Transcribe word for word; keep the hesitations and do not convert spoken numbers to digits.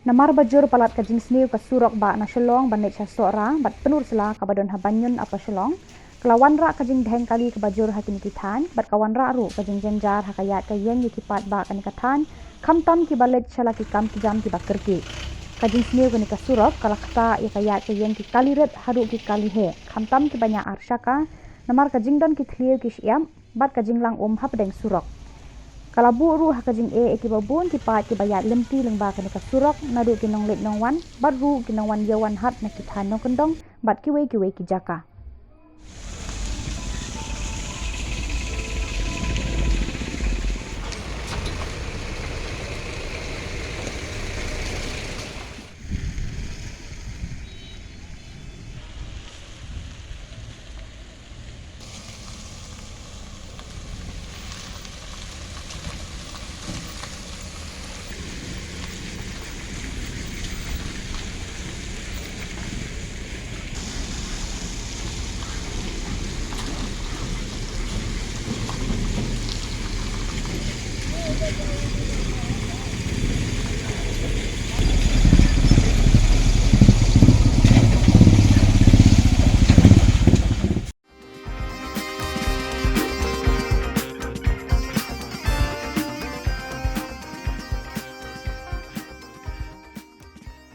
Namar ba jur palat ka jingsniew ka surok bah na Shillong ban leit sha Sohra bad Pynursla kaba don ha Banion, Upper Shillong, ka la wanrah ka jingdheng kali kaba jur ha kine ki thaiñ bad ka wanrah ruh ka jingjynjar ha ka ïaid ka ïeng ïa ki paidbah kane ka thaiñ, khamtam kiba leit sha la ki kam ki jam kiba kyrkieh. Ka jingsniew kane ka surok ka la ktah ïa ka ïaid ka ïeng ki kali rit haduh ki kali heh, khamtam kiba ñiah ar shaka, namar ka jingdon ki thliew ki shyiap bad ka jinglang um hapdeng surok. Ka la buh ruh ha ka jingeh ïa kiba bun ki paid kiba ïaid lynti lyngba kane ka surok, naduh ki nongleit nongwan bad ruh ki nongwan ïew wan hat na ki thaiñ nongkyndong bad kiwei kiwei ki jaka.